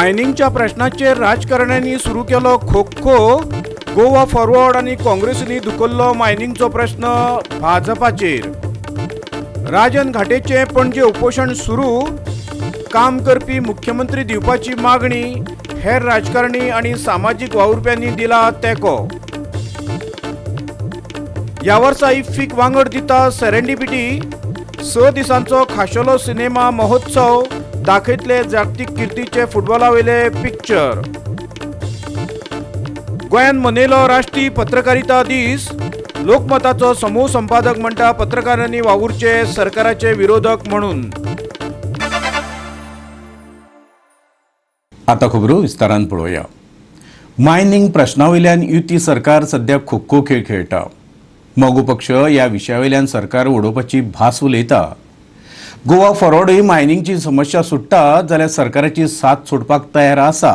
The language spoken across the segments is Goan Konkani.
मायनिंगच्या प्रश्नाचेर राजकारण्यांनी सुरू केलो खोखो. गोवा फॉरवर्ड आनी काँग्रेसींनी धुकल्लो मायनिंगचो प्रश्न भाजपाचेर. राजन घाटेचें पणजे उपोशण सुरू. काम करपी मुख्यमंत्री दिवपाची मागणी. हेर राजकारणी आनी सामाजीक वावुरप्यांनी दिला तेंको. ह्या वर्सा इफ्फीक वांगड दिता सेरेंडिपिटी. 6 दिसांचो खाशेलो सिनेमा महोत्सव दाखयतले जागतीक किर्तीचे फुटबॉलावेले पिक्चर. गोंयान मनयलो राष्ट्रीय पत्रकारिता दीस. लोकमताचो समूह संपादक म्हणटा पत्रकारांनी वावुरचे सरकाराचे विरोधक म्हणून. आता खबरो विस्तारान पळोवया. मायनिंग प्रश्नावयल्यान युती सरकार सध्या खोखो खेळ खेळटा. मगो पक्ष ह्या विशयावयल्यान सरकार उडोवपाची भास उलयता. गोवा फॉरवर्डूय मायनिंगची समस्या सुट्टा जाल्यार सरकाराची साथ सोडपाक तयार आसा.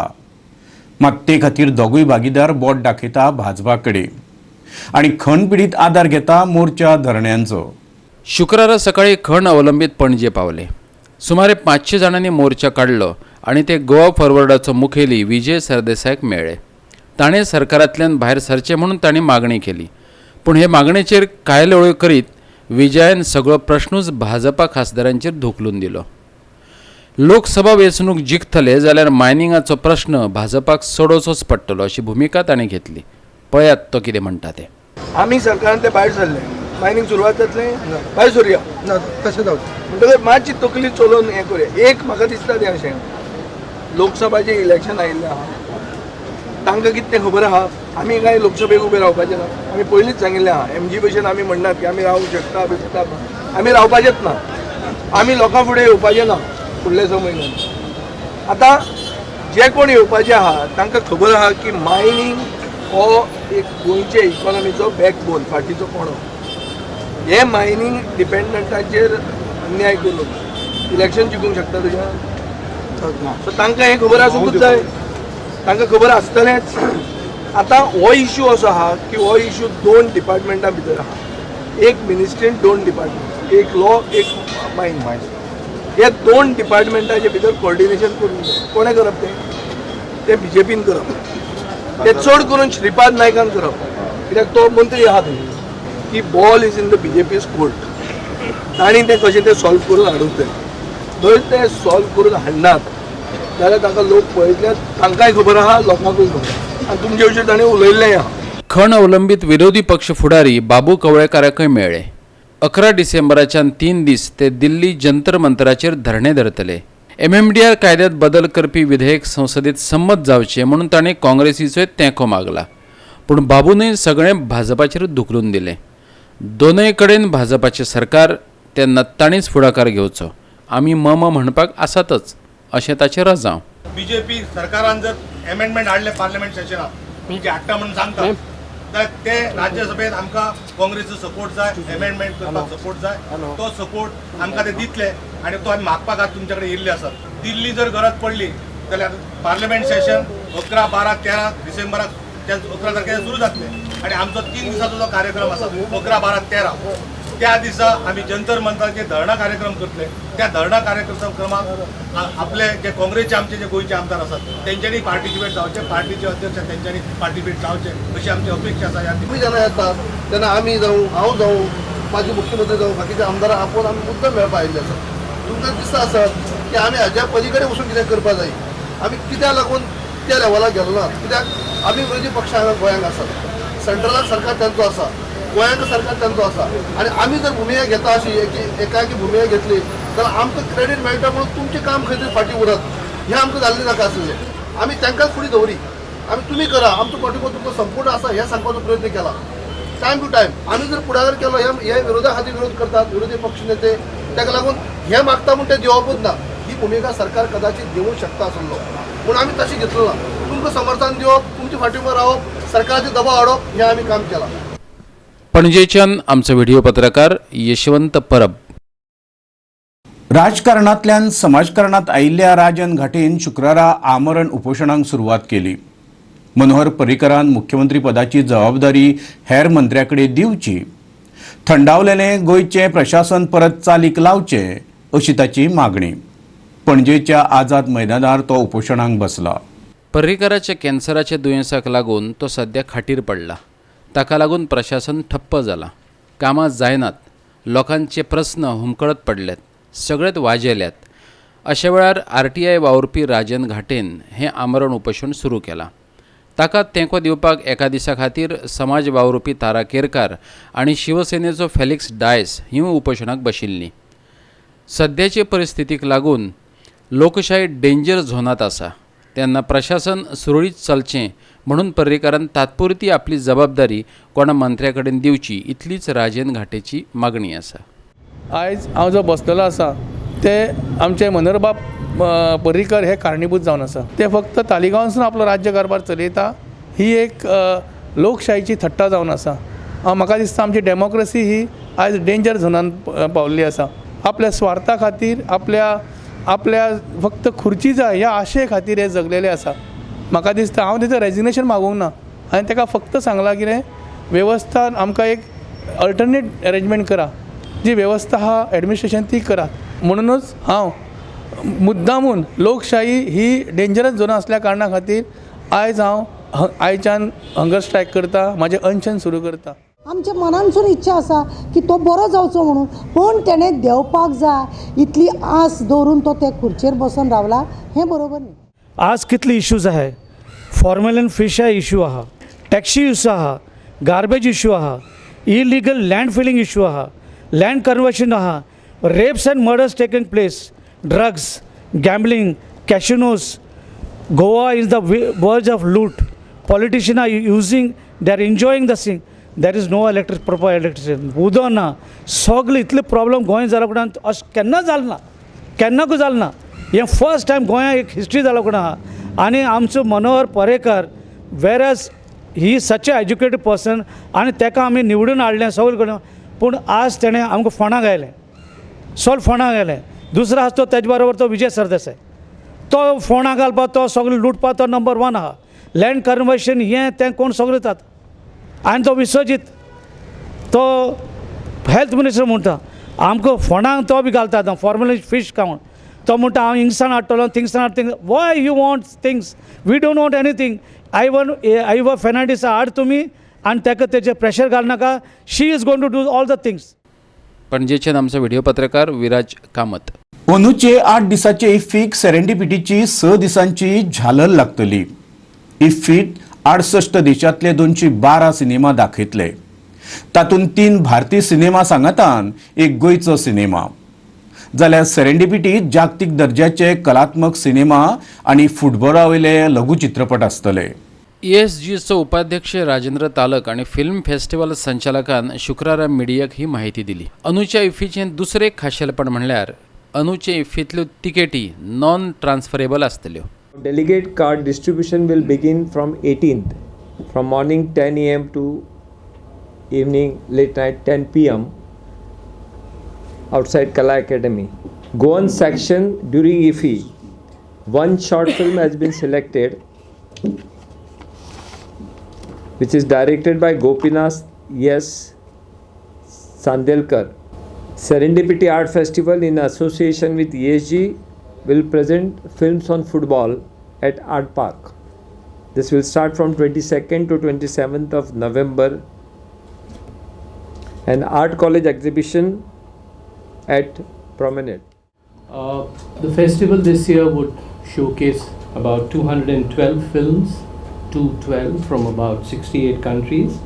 मात ते खातीर दोगूय भागीदार बोट दाखयता भाजपा कडेन आनी खण पिडीत आदार घेता मोर्चा धरण्यांचो. शुक्रारा सकाळी खण अवलंबीत पणजे पावले. सुमारे 500 जाणांनी मोर्चा काडलो आनी ते गोवा फॉरवर्डाचो मुखेली विजय सरदेसायाक मेळ्ळे. ताणें सरकारांतल्यान भायर सरचें म्हणून तांणी मागणी केली. पूण हे मागणेचेर कायलोळ्यो करीत विजयान सगळो प्रश्नूच भाजपा खासदारांचेर धुकलून दिलो. लोकसभा वेंचणूक जिखतले जाल्यार मायनिंगाचो प्रश्न भाजपाक सोडोवचोच पडटलो अशी भुमिका ताणें घेतली. पळयात तो कितें म्हणटा तें. आमी सरकारांतले भायर सरले, मायनिंग सुरवात जातलें, भायर सरुया ना तशें जावचें म्हणटकच मातशी तकली चलोवन हें करुया. एक म्हाका दिसता तें अशें, लोकसभाचें इलेक्शन आयिल्लें आहा, तांकां कितें तें खबर आहा. आमी कांय लोकसभेक उबे रावपाचें ना. आमी पयलींच सांगिल्लें आहा, एमजी भशेन आमी म्हणनात की आमी रावूंक शकता बिकता, आमी रावपाचेंच ना. आमी लोकां फुडें येवपाचें ना फुडले 6 म्हयन्यान. आतां जे कोण येवपाचे आहा तांकां खबर आहा की मायनींग हो एक गोंयचे इकॉनॉमीचो बॅकबोन, फाटीचो कोणो. हे मायनींग डिपेंडंटाचेर अन्याय करून इलेक्शन जिखूंक शकता तुज्या. सो तांकां हें खबर आसूंकूच जाय, तांकां खबर आसतलेंच. आतां हो इश्यू असो आहा की हो इश्यू 2 डिपार्टमेंटां भितर आहा. एक मिनिस्ट्रीन 2 डिपार्टमेंट, एक लॉ एक मायन. हे 2 डिपार्टमेंटाचे भितर कोऑर्डिनेशन करूंक जाय. कोणें करप तें? तें बीजेपीन करप. तें चड करून श्रीपाद नायकान करप, कित्याक तो मंत्री आहा थंय. की ball is in the BJP's court. तांणी तें कशें तें सॉल्व करून हाडूंक जाय. जर तें सॉल्व करून हाडनात जाल्यार ताका लोक पळयतले, तांकांय खबर आहा, लोकांकूय खबर आहा आनी तुमचे विशीं ताणें उलयल्लें आहा. खण अवलंबीत विरोधी पक्ष फुडारी बाबू कवळेकाराकय मेळ्ळे. 11 डिसेंबराच्यान 3 दीस ते दिल्ली जंतर मंतराचेर धरणे धरतले. MMDR कायद्यात बदल करपी विधेयक संसदेत संमत जावचें म्हणून ताणें काँग्रेसीचोय तेंको मागला. पूण बाबूनय सगळें भाजपाचेर धुकलून दिलें. दोनय कडेन भाजपाचें सरकार, तेन्ना ताणीच फुडाकार घेवचो. आमी मम म्हणपाक आसातच अशें ताचें रजांव. बीजेपी सरकारान जर एमेंडमेंट हाडले पार्लमेंट सेशनाक जे हाडटा म्हणून सांगता जाल्यार ते राज्यसभेत आमकां काँग्रेसीचो सपोर्ट जाय, एमेंडमेंट करपाक सपोर्ट जाय. तो सपोर्ट आमकां ते दितले आनी तो आमी मागपाक आज तुमचे कडेन येयल्ले आसात. दिल्ली जर गरज पडली जाल्यार पार्लमेंट सेशन 11, 12, 13 डिसेंबराक 11 तारखेर सुरू जातलें आनी आमचो 3 दिसाचो जो कार्यक्रम आसा 11, 12, 13 त्या दिसा आमी जंतर मंतराचेर धरणा कार्यक्रम करतले. त्या धरणा कार्यक्रमाक आपले जे काँग्रेसचे आमचे जे गोंयचे आमदार आसात तेंच्यांनी पार्टिसिपेट जावचें, पार्टीचे अध्यक्ष तेंच्यांनी पार्टिसिपेट जावचें अशी आमची अपेक्षा आसा. तुमी जेन्ना येतात तेन्ना आमी जावं, हांव जावं, माजी मुख्यमंत्री जावं, बाकीचे आमदारां आपोवन आमी मुद्दम मेळपा आयिल्ले आसात. तुमकां दिसता आसत की आमी हाज्या पली कडेन वचून कितें करपा जाय. आमी कित्याक लागून त्या लेवलाक गेलो ना? कित्याक आमी विरोधी पक्ष हांगा गोंयांक आसात, सेंट्रलाक सरकार तांचो आसा, गोंयांक सरकार तांचो आसा आनी आमी जर भुमिका घेता अशी एकाएकी भुमिका घेतली जाल्यार आमकां क्रेडीट मेळटा म्हणून तुमचें काम खंय तरी फाटीं उरत हें आमकां जाल्लें नाका आसलें. आमी तांकांच फुडें दवरी, आमी तुमी करा, आमचो पाठिंबो तुमकां संपूर्ण आसा हें सांगपाचो प्रयत्न केला. टायम टू टायम आमी जर फुडाकार केलो, हे विरोधा खातीर विरोध करतात विरोधी पक्ष नेते, ताका लागून हें मागता म्हूण तें दिवपूच ना. ही भुमिका सरकार कदाचित घेवंक शकता आसलो पूण आमी तशी घेतलो ना. तुमकां समर्थन दिवप, तुमचे फाटीं रावप, सरकाराचेर दबाव हाडप हें आमी काम केलां. पणजेच्यान आमचो व्हिडिओ पत्रकार यशवंत परब. राजकारणांतल्यान समाजकारणात आयिल्ल्या राजन घाटेन शुक्रारा आमरण उपोशणाक सुरवात केली. मनोहर पर्रीकरान मुख्यमंत्री पदाची जबाबदारी हेर मंत्र्याकडे दिवची, थंडावलेलें गोंयचें प्रशासन परत चालीक लावचें अशी ताची मागणी. पणजेच्या आझाद मैदानार तो उपोशणाक बसला. पर्रीकराच्या कॅन्सराच्या दुयेंसाक लागून तो सद्या खाटीर पडला. ताका लागून प्रशासन ठप्प जालां, कामां जायनात, लोकांचे प्रस्न हुमकळत पडल्यात, सगळेच वाजेल्यात. अशा वेळार आरटीआय वावुरपी राजन घाटेन हें आमरण उपोशण सुरू केलां. ताका तेंको दिवपाक एका दिसा खातीर समाज वावुरपी तारा केरकार आनी शिवसेनेचो फेलिक्स डायस हीं उपोशणाक बशिल्लीं. सद्याचे परिस्थितीक लागून लोकशाय डेंजर झोनांत आसा, तेन्ना प्रशासन सुरळीत चलचें म्हणून पर्रीकारान तात्पुरती आपली जबाबदारी कोणा मंत्र्या कडेन दिवची इतलीच राजन घाटेची मागणी आसा. आयज हांव जो बसलेलो आसा ते आमचे मनोहरबाब पर्रीकर हे कारणीभूत जावन आसा. ते फक्त तालिगांवसून आपलो राज्य कारभार चलयता ही एक लोकशाहीची थट्टा जावन आसा. म्हाका दिसता आमची डेमोक्रेसी ही आयज डेंजर झोनान पावल्ली आसा. आपल्या स्वार्था खातीर, आपल्या आपल्या फक्त खुर्ची जाय ह्या आशे खातीर हे जगलेले आसा. म्हाका दिसता हांव तेचें रेजिग्नेशन मागूंक ना, हांवें ताका फक्त सांगलां कितें वेवस्था आमकां एक अल्टरनेट अरेंजमेंट करा, जी वेवस्था आहा एडमिनिस्ट्रेशन ती करात. म्हणूनच हांव मुद्दामून लोकशाही ही डेंजरस झोन आसल्या कारणा खातीर आयज हांव आयच्यान हंगर स्ट्रायक करता, म्हाजें अनशन सुरू करता. आमच्या मनानसून इच्छा आसा की तो बरो जावचो म्हणून, पूण तेणें देंवपाक जाय इतली आस दवरून तो ते खुर्चेर बसून रावला हें बरोबर न्ही. आज कितले इश्यूज आहाय, फॉर्मेलिन फिशा इश्यू आहा, टॅक्सी इश्यू आहा, गार्बेज इश्यू आहा, इलिगल लँड फिलिंग इश्यू आहा, लँड कन्वर्शन आहा, rapes and murders taking place, drugs, gambling, casinos. Goa is the verge of loot. Politician are using, they are enjoying the thing. There is no electric, proper electricity, उदक ना, सगळे इतले प्रॉब्लम गोंय जाला उपरांत अशें केन्ना जालें ना, केन्नाकूय जालें ना. हें फर्स्ट टायम गोंया एक हिस्ट्री जाला उपरांत आहा. आनी आमचो Manohar Parrikar whereas he such a educated person आनी ताका आमी निवडून हाडलें सगळे कडेन, पूण आज तेणें आमकां फोंडाक आयलें, सगळें फोंडाक आयलें. दुसरो आसा तो तेजे बरोबर तो विजय सरदेसाय, तो फोंडां घालपाक, तो सगळें लुटपाक तो नंबर 1 आहा. लँड कन्वर्शन हें तें कोण सगळें जाता. आनी तो विश्वजीत तो हेल्थ मिनिस्टर म्हणटा आमकां फोंडांक तो बी घालता आतां फॉर्मेलिन फीश कावंट. तो म्हणटा हांव हिंगसान हाडटलो, थिंगसान हाडटलो. Why you want things, we don't want anything. Ivor Fernandes हाड तुमी आनी ताका तेजेर pressure घालनाका. She is going to do all the things. पणजेच्यान आमचो व्हिडिओ पत्रकार विराज कामत. अंदूचे 8 दिसाचे इफ्फीक सेरेंडिपिटीची 6 दिसांची झालर लागतली. इफ्फीत 68 देशांतले 212 सिनेमा दाखयतले. तातूंत 3 भारतीय सिनेमा सांगातान एक गोंयचो सिनेमा. जाल्यार सेरेंडिपिटीत जागतीक दर्जाचे कलात्मक सिनेमा आनी फुटबॉला वयले लघु चित्रपट आसतले. ESGचो उपाध्यक्ष राजेंद्र तालक आणि फिल्म फेस्टिवल संचालकान शुक्रारा मिडियाक ही माहिती दिली. अंदूच्या इफ्फीचें दुसरें खाशेलपण म्हणल्यार अंदूचे इफ्फींतल्यो तिकेटी नॉन ट्रान्सफरेबल आसतल्यो. Delegate card distribution will begin from 18th, from morning 10 a.m. to evening late night 10 p.m. outside Kala Academy. Goan section during IFFI, one short film has been selected, which is directed by Gopinath S. Sandelkar. Serendipity Art Festival in association with ESG will present films on football at Art Park. This will start from 22nd to 27th of November. An art college exhibition at Promenade. The festival this year would showcase about 212 films, 212 from about 68 countries.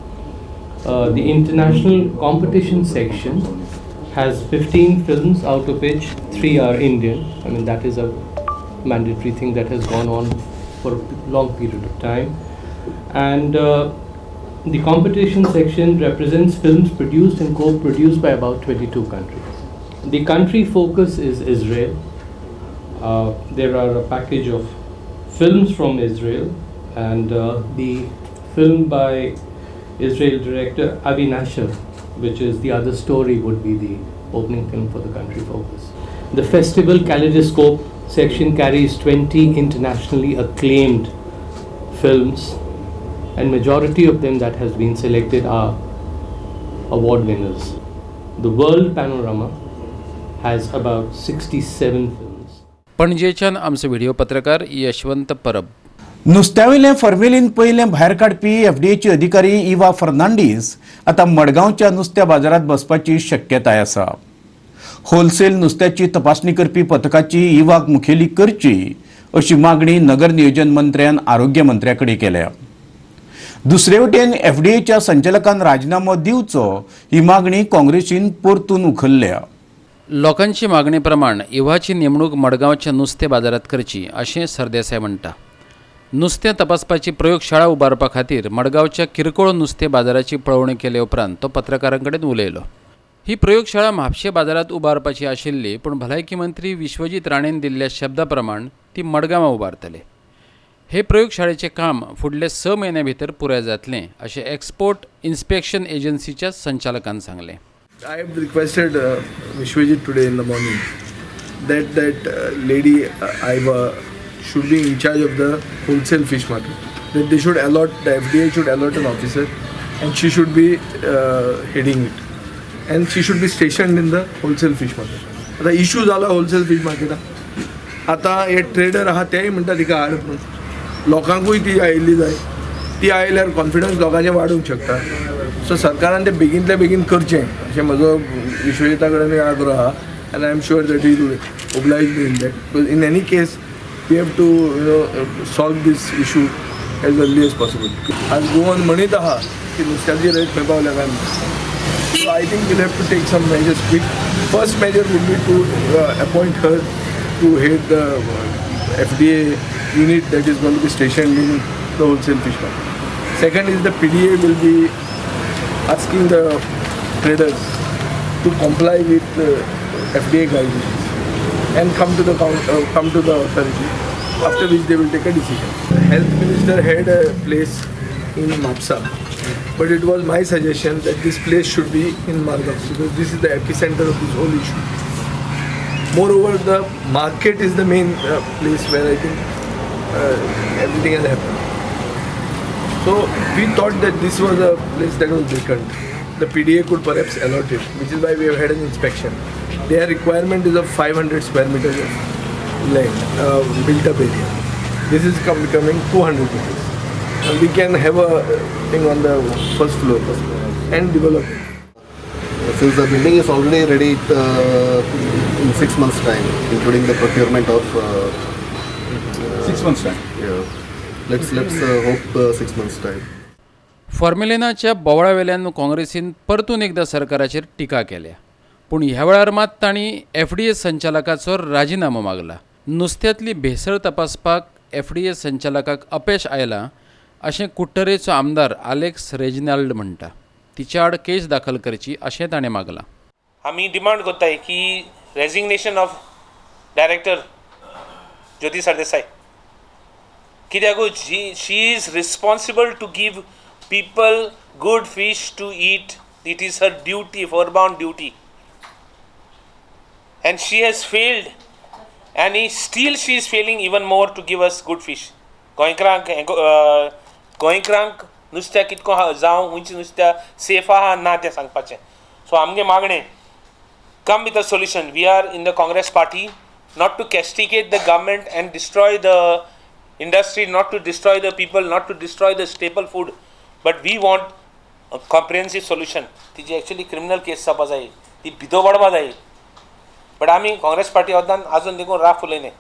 The international competition section has 15 films, out of which 3 are Indian. I mean, that is a mandatory thing that has gone on for a long period of time. And the competition section represents films produced and co-produced by about 22 countries. The country focus is Israel. There are a package of films from Israel, and the film by Israel director Avi Nasher, which is The Other Story, would be the opening film for the country focus. The festival Kaleidoscope section carries 20 internationally acclaimed films, and majority of them that has been selected are award winners. The World Panorama has about 67 films. पणजेच्यान आमचो व्हिडिओ पत्रकार यशवंत परब. नुस्त्यावयलें फॉर्मेलीन पयलें भायर काडपी एफडीएची अधिकारी इवा फर्नांडीस आतां मडगांवच्या नुस्त्या बाजारांत बसपाची शक्यताय आसा. होलसेल नुस्त्याची तपासणी करपी पथकाची इवाक मुखेली करची अशी मागणी नगर नियोजन मंत्र्यान आरोग्य मंत्र्या कडेन केल्या. दुसरे वटेन एफडीएच्या संचालकान राजीनामो दिवचो ही मागणी काँग्रेसीन परतून उखल्ल्या. लोकांची मागणी प्रमाण इव्हाची नेमणूक मडगांवच्या नुस्तें बाजारांत करची अशें सरदेसाय म्हणटा. नुस्तें तपासपाची प्रयोगशाळा उबारपा खातीर मडगांवच्या किरकोळ नुस्तें बाजाराची पळोवणी केले उपरांत तो पत्रकारां कडेन उलयलो. ही प्रयोगशाळा म्हापशें बाजारांत उबारपाची आशिल्ली, पूण भलायकी मंत्री विश्वजीत राणेन दिल्ल्या शब्दा प्रमाण ती मडगांवां उबारतले. हे प्रयोगशाळेचें काम फुडले 6 म्हयन्यां भितर पुराय जातलें अशें एक्सपोर्ट इन्स्पेक्शन एजन्सीच्या संचालकान सांगलें. I have requested Vishwajit today in the morning that that lady Iva should be in charge of the wholesale fish market. That they should allot, the FDA should allot an officer and she should be heading it. And she should be stationed in the wholesale fish market. आता इश्यू जाला होलसेल फिश मार्केटाक. आतां हे ट्रेडर आहा तेय म्हणटा तिका हाड म्हणून, लोकांकूय ती आयिल्ली जाय. ती आयल्यार कॉन्फिडन्स लोकांचें वाडूंक शकता. सो सरकारान तें बेगीनतल्या बेगीन करचें अशें म्हजो विश्वजिता कडेन आग्रो आहा. And I am sure that he will oblige me in that. Because in any case we have to solve this issue as early as possible. आज गोवन म्हणीत आहा की नुस्त्याची रेट खंय पावल्या काय म्हणून. So I think we'll have to take some measures quick. First measure would be to appoint her to head the FDA unit that is going to be stationed in the wholesale fish market. Second is the PDA will be asking the traders to comply with FDA guidelines and come to the authority, after which they will take a decision. The health minister had a place in Mapsa, but it was my suggestion that this place should be in Margao because this is the epicenter of this whole issue. Moreover, the market is the main place where I think everything has happened. So we thought that this was a place that was vacant. The PDA could perhaps allot it, which is why we have had an inspection. Their requirement is of 500 square meters of land, built up area. This is becoming 200 meters. And we can have a thing on the first floor and develop it. Since the building is already ready in 6 months' time, including the procurement of 6 months' time. Yeah, let's hope 6 months' time. फॉर्मेलिनाच्या बोवाळावेल्यान काँग्रेसीन परतून एकदा सरकाराचेर टिका केल्या, पूण ह्या वेळार मात तांणी एफडीए संचालकाचो राजिनामो मागला. नुस्त्यांतली भेसळ तपासपाक एफडीए संचालकाक अपेश आयलां अशें कुडटरेचो आमदार आलेक्स रेजिनाल्ड म्हणटा. तिच्या आड केस दाखल करची अशें ताणें मागलां. आमी डिमांड करताय की resignation of director Jyoti Sardesai, कित्याकूच she is responsible to give people good fish to eat. It is her duty, forebound duty, and she has failed, and still she is failing even more to give us good fish. गोंयकारांक नुस्त्या कितको जावं खंयचें नुस्त्या सेफ आहा ना तें सांगपाचें. सो आमगे मागणें, come with a solution. We are in the Congress party not to castigate the government and destroy the industry, not to destroy the people, not to destroy the staple food, but we want a comprehensive solution. तिची एक्चुअली क्रिमिनल केस जावपा जाय, ती भितर पडपा जाय, बट आमी काँग्रेस पार्टी वतान आजून देखून Ralph उलयने.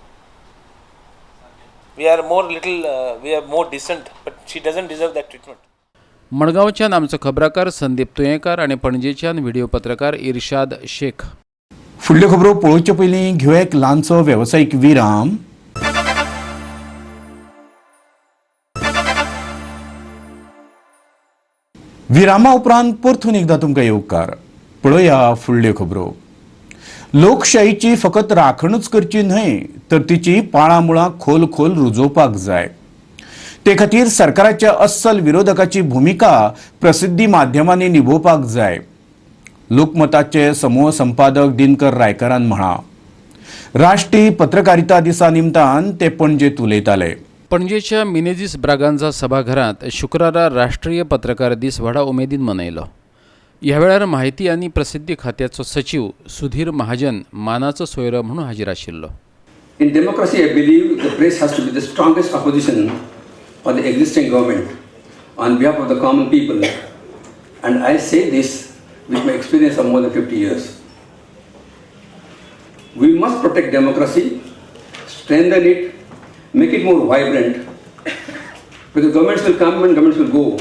We are more little, we are more decent, but she doesn't deserve that treatment. मडगांवच्यान आमचो खबराकार संदीप तुयेंकार आनी पणजेच्यान व्हिडिओ पत्रकार इर्शाद शेख. फुडल्यो खबरो पळोवचे पयलीं घेवया एक ल्हानसो वेवसायीक विराम. विरामा उपरांत परतून एकदा तुमकां येवकार. पळोवया फुडल्यो खबरो. लोकशाहीची फकत राखणूच करची न्हय तर तिची पाळां मुळां खोल खोल रुजोवपाक जाय. ते खातीर सरकाराच्या अस्सल विरोधकाची भुमिका प्रसिद्धी माध्यमांनी निभोवपाक जाय. लोकमताचे समूह संपादक दिनकर रायकरान म्हळां. राष्ट्रीय पत्रकारिता दिसा निमतान ते पणजेंत उलयताले. पणजेच्या मिनेझीस ब्रागांझा सभाघरांत शुक्रारा राष्ट्रीय पत्रकार दीस व्हडा उमेदीन मनयलो. ह्या वेळार माहिती आनी प्रसिद्धी खात्याचो सचीव सुधीर महाजन मानाचो सोयरो म्हणून हाजीर आशिल्लो. In democracy, I believe the press has to be the strongest opposition for the existing government on behalf of the common people, and I say this with my experience of more than 50 years. We must protect democracy, strengthen it, make it more vibrant, because governments will come and governments will go.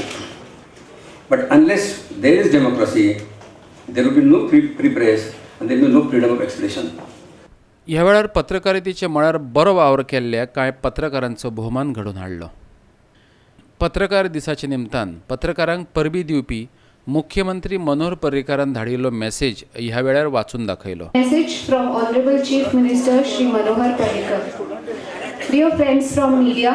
But unless there is democracy, there will be no free press and there will be no freedom of expression. ह्या वेळार पत्रकारितेच्या मळार बरो वावर केल्ल्या कांय पत्रकारांचो भोवमान घडोवन हाडलो. पत्रकार दिसाच्या निमतान पत्रकारांक परबी दिवपी मुख्यमंत्री मनोहर पर्रीकारान धाडिल्लो मॅसेज ह्या वेळार वाचून दाखयलो. Message from honourable chief minister Shri Manohar Parrikar. Dear friends from media,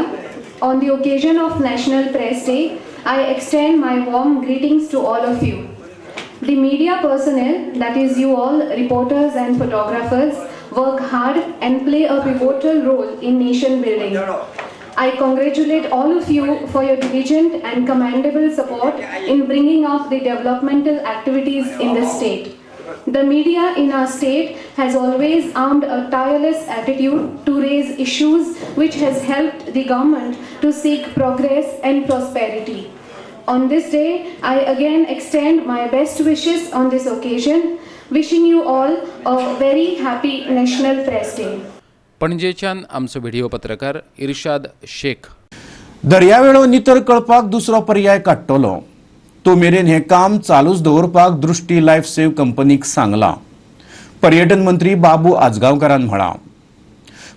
on the occasion of National Press Day, I extend my warm greetings to all of you. The media personnel, that is you all, reporters and photographers, work hard and play a pivotal role in nation building. I congratulate all of you for your diligent and commendable support in bringing up the developmental activities in the state. The media in our state has always armed a tireless attitude to raise issues which has helped the government to seek progress and prosperity. On this day, I again extend my best wishes on this occasion, wishing you all a very happy National Press Day. पणजेच्यान आमचो व्हिडिओ पत्रकार इर्शाद शेख. दर्यावेळो नितर कळपाक दुसरो पर्याय काडटलो, तो मेरेन हें काम चालूच दवरपाक दृष्टी लायफ सेव कंपनीक सांगलां. पर्यटन मंत्री बाबू आजगांवकारान म्हळां,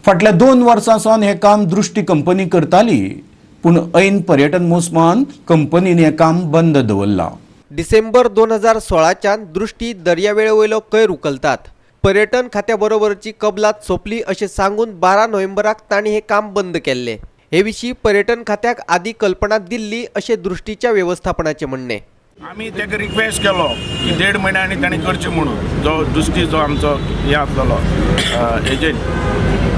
फाटल्या 2 वर्सां सावन हें काम दृष्टी कंपनी करताली, पूण ऐन पर्यटन मोसमान कंपनीन हें काम बंद दवरलां. डिसेंबर 2016च्यान दृष्टी दर्यावेळे वयलो कैर उखलतात. पर्यटन खात्या बरोबरची कबलात सोंपली अशें सांगून 12 नोव्हेंबराक तांणी हें काम बंद केल्लें. हे विशीं पर्यटन खात्याक आदी कल्पना दिल्ली अशें दृष्टीच्या वेवस्थापनाचें म्हणणें. आमी ताका रिक्वेस्ट केलो की 1.5 म्हयन्यांनी ताणें करचें म्हणून, जो दृष्टी जो आमचो हें आसलेलो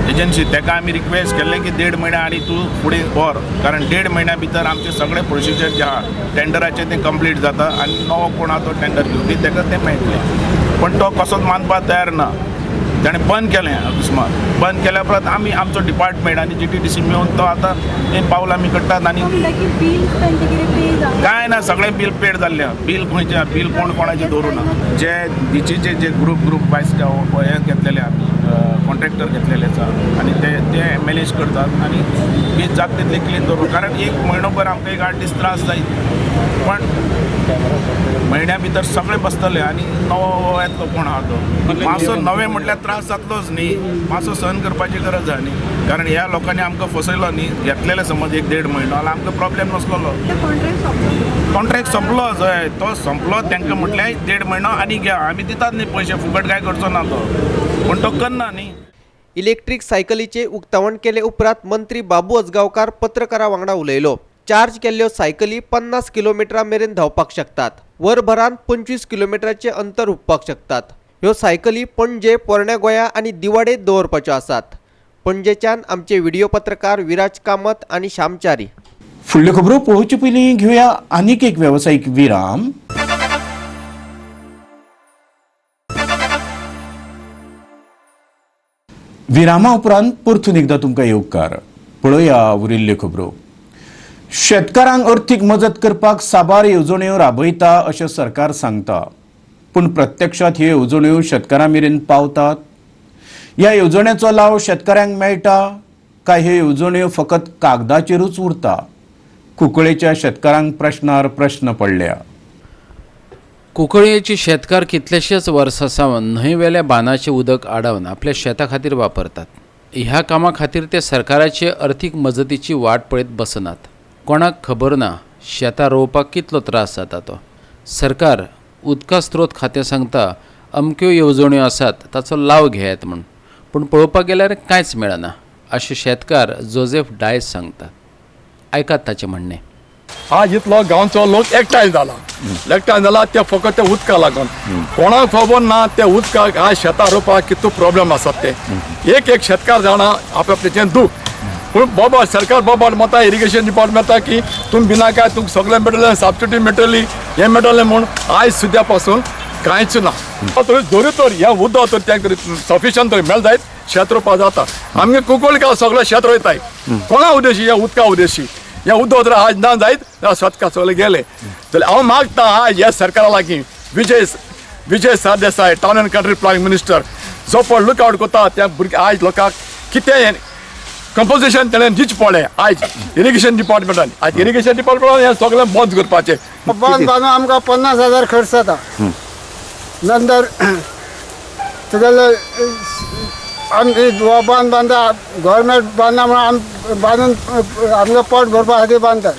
एजन्सी, ताका आमी रिक्वेस्ट केल्लें की 1.5 म्हयन्या आनी तूं फुडें व्हर, कारण 1.5 म्हयन्या भितर आमचें सगळें प्रोसिजर जें आहा टेंडराचें तें कंप्लीट जाता आनी नवो कोण आहा तो टेंडर घेवपी ताका तें मेळटलें. पण तो कसोच मानपाक तयार ना, ताणें बंद केलें अकस्मात. बंद केल्या उपरांत आमी आमचो डिपार्टमेंट आनी GTDC मेळून तो आतां हें पावल आमी काडटात. आनी कांय ना, सगळें बील पेड जाल्लें आहा. बील खंयचें, बील कोण कोणाचें दवरूं ना. जे बिचीचे जे ग्रूप वायज हे घेतलेले आमी कॉन्ट्रॅक्टर घेतलेले आसा आनी ते मॅनेज करतात आनी बीच जाता तितलें क्लीन दवरून, कारण एक म्हयनोभर आमकां एक 8 दीस त्रास जायत, पण म्हयन्या भितर सगळें बसतलें आनी नवो येतलो कोण आहा तो. मातसो नवें म्हटल्यार त्रास जातलोच न्ही, मातसो सहन करपाची गरज आहा न्ही, कारण ह्या लोकांनी आमकां फसयलो न्ही. घेतलेले समज 1-1.5 म्हयनो जाल्यार आमकां प्रॉब्लेम नासलेलो. कॉन्ट्रॅक्ट सोंपलो, हय तो सोंपलो, तांकां म्हटल्यार 1.5 म्हयनो आनी घ्या, आमी दितात न्ही पयशे, फुकट काय करचो ना तो, पूण तो करना न्ही. इलेक्ट्रीक सायकलीचे उक्तावण केले उपरांत मंत्री बाबू आजगांवकार पत्रकारां वांगडा उलयलो. चार्ज केल्ल्यो सायकली 50 किलोमिटरां मेरेन धांवपाक शकतात. वरभरान 25 किलोमिटराचें अंतर हुपपाक शकतात. ह्यो सायकली पणजे, पोरण्या गोंया आनी दिवाडे दवरपाच्यो आसात. पणजेच्यान आमचे व्हिडिओ पत्रकार विराज कामत आनी श्यामचारी. फुडल्यो खबरो पळोवचे पयलीं घेवया आनीक एक वेवसायीक विराम. विरामा उपरांत परतून एकदां तुमकां येवकार. पळोवया उरिल्ल्यो खबरो. शेतकारांक अर्थीक मजत करपाक साबार येवजण्यो राबयता अशें सरकार सांगता, पूण प्रत्यक्षात ह्यो येवजण्यो शेतकारां मेरेन पावतात? ह्या येवजण्याचो लाव शेतकारांक मेळटा काय ह्यो येवजण्यो फकत कागदाचेरूच उरता? कुंकळेच्या शेतकारांक प्रश्नार प्रश्न पडल्या. कुंकळयेचे शेतकार कितलेशेच वर्सां सावन न्हंयवेल्या बांदाचें उदक आडावन आपल्या शेता खातीर वापरतात. ह्या कामा खातीर ते सरकाराचे अर्थीक मजतीची वाट पळयत बसनात. कोणाक खबर ना शेतां रोवपाक कितलो त्रास जाता तो. सरकार उदका स्त्रोत खातें सांगता अमक्यो येवजण्यो आसात ताचो लाव घेयात म्हूण, पूण पळोवपाक गेल्यार कांयच मेळना अशें शेतकार जोजेफ डायस सांगतात. आयकात ताचें म्हणणें. आज इतलो गांवचो लोक एकठांय जाला, एकठांय जाला ते फकत ते उदका लागून. कोणाक खबर ना ते उदकाक आज शेतां रोवपाक कितू प्रॉब्लेम आसात ते. एक एक शेतकार जाणा आपल्याचें दूख. पूण बाबा सरकार बाबा मता इरिगेशन डिपार्टमेंट की तुमी बिना काय तुमकां सगळें मेळटलें, सबसिडी मेळटली, हें मेळटलें म्हूण आयज सुद्या पासून कांयच ना. तरी जरी तर हें उदक तर तें सफिशियंट तरी मेळ जायत शेत रोवपा जाता. आमगे कुंकळकार सगळे शेत रोयताय, कोणा उद्देशी? ह्या उदका उद्देशी. ह्या उदक जर आज ना जायत जाल्यार शेतकार सगळे गेले. जाल्यार हांव मागता आज ह्या सरकारा लागीं, Vijay Sardesai, town and country planning minister, जो पळय लुक आवट करता त्या भुरग्या आयज लोकांक कितें कंपोजिशन तेणें दिवचें पडलें. आयज इरिगेशन डिपार्टमेंटान, आयज इरिगेशन डिपार्टमेंटान हें सगळें बंद करपाचें. बंद बांदून आमकां 50,000 खर्च जाता. नंतर तुगेले आमी बांद बांदता, गव्हर्मेंट बांदना म्हणून आमी बांदून आमकां पोट भरपा खातीर बांदतात.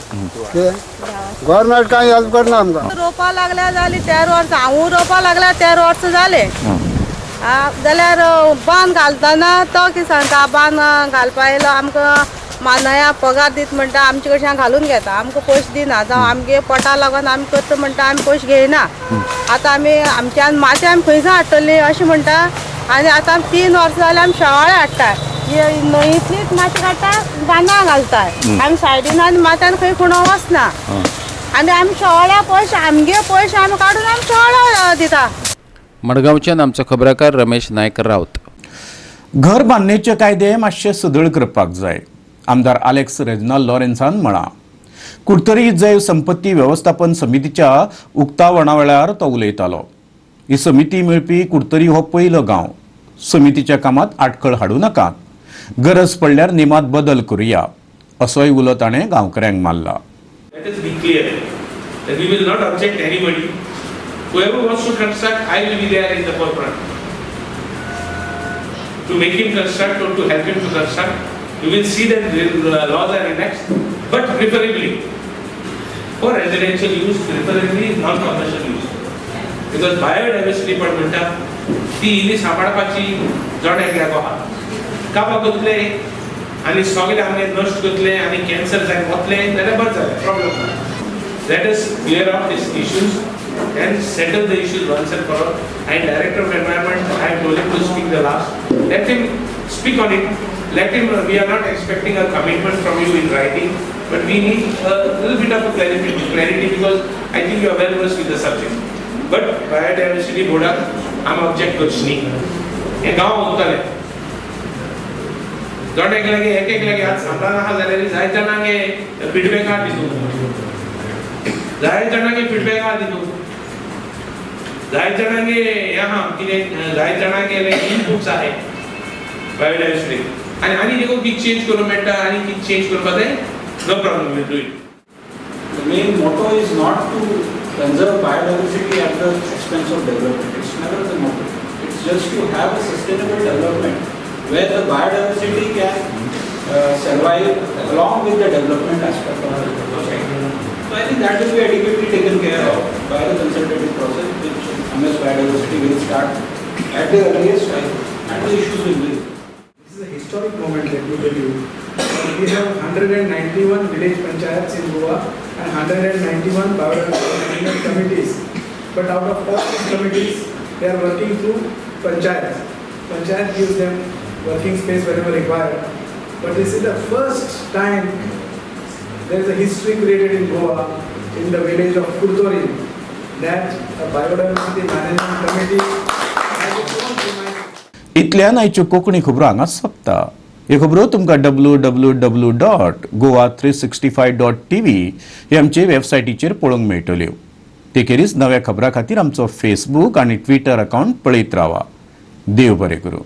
गव्हर्मेंट कांय हेल्प करना आमकां. रोवपा लागल्या जाली 13 वर्सां, हांवूय रोवपा लागल्या 13 वर्सां जाले. जाल्यार बांद घालतना तो कितें सांगता, बांद घालपा येयलो आमकां मानाया पगार दीत म्हणटा, आमचे कडच्यान घालून घेता, आमकां पयशे दिना. जावं आमगे पोटा लागून आमी करता म्हणटा, आमी पयशे घेयना. आतां आमी आमच्यान माती आमी खंयसान हाडटली अशें म्हणटा. आनी आतां 3 वर्सां जाल्यार आमी शेवाळे हाडटा, न्हंयतलीच माती काडटा, बांदा घालता. आमी सायडीन आनी मात्यान खंय खुणो वचना. आनी आमी शेवाळ्या पयशे आमगे पयशे आमी काडून आमी शेवाळ्या दिता. मडगांवच्यान आमचो खबराकार रमेश नायक राऊत. घर बांदणेचे कायदे मातशे सदळ करपाक जाय, आमदार आलेक्स रेजिनाल्ड लॉरेन्सान म्हळां. कुडतरी जैव संपत्ती वेवस्थापन समितीच्या उक्तावणा वेळार तो उलयतालो. ही समिती मेळपी कुडतरी हो पयलो गांव. समितीच्या कामात आडखळ हाडूं नाकात, गरज पडल्यार नेमात बदल करुया, असोय उलो ताणें गांवकऱ्यांक मारला. Let us be clear that we will not object anybody. Whoever wants to construct, I will be there in the forefront to make him construct or to help him to construct. You will see that the laws are relaxed, but preferably for residential use, preferably non-commercial use. Because biodiversity पण म्हणटा ती इल्ली सांबाळपाची जण एकल्याक आहा. कापां करतले आनी सगळे आमगे नश्ट करतले आनी कॅन्सर जावन वतले जाल्यार बरें जालें, प्रॉब्लम ना. Let us clear up these issues and settle the issues once and for all. And Director of Environment, I have told him to speak the last. Let him speak on it. Let him, we are not expecting a commitment from you in writing, but we need a little bit of a clarity because I think you are well versed with the subject. But biodiversity board, I am object करची न्ही. हे गांव उरतले. जण एकल्यागे एक एकल्यागे आज सांगता नाका जाल्यार जाय जाणांगे फिडबॅक आहा तितून, जाय जाणांगे फिडबॅक आहा तितून, जाय जाणांगे हें आहा कितें, जाय जाणांगे इनपुट्स आहाय बायोडायवर्सिटी. आनी आनी देखून कितें चेंज करूंक मेळटा आनी कितें चेंज करपाक जाय, no problem, will do it. The main motto is not to conserve biodiversity at the expense of development. It's never the motto. It's just to have a sustainable development where the biodiversity can survive along with the development aspect of the society. So I think that will be adequately taken care of by the consultative process, which MS Biodiversity will start at the earliest time, and the issues will be. This is a historic moment, let me tell you. We have 191 village panchayats in Goa and 191 biodiversity management committees. But out of all these committees, they are working through panchayats. Panchayat gives them working space whenever required. But this is the first time there is a history created in Goa, in the village of Curtorim, that a biodiversity management committee has its own premise. इतल्यान आयच्यो कोंकणी खबरो हांगा सोंपता. ह्यो खबरो तुमकां www.goa365.tv हे आमचे वेबसायटीचेर पळोवंक मेळटल्यो. ते खेरीज नव्या खबरां खातीर आमचो फेसबूक आनी ट्विटर अकावंट पळयत रावा. देव बरें करूं.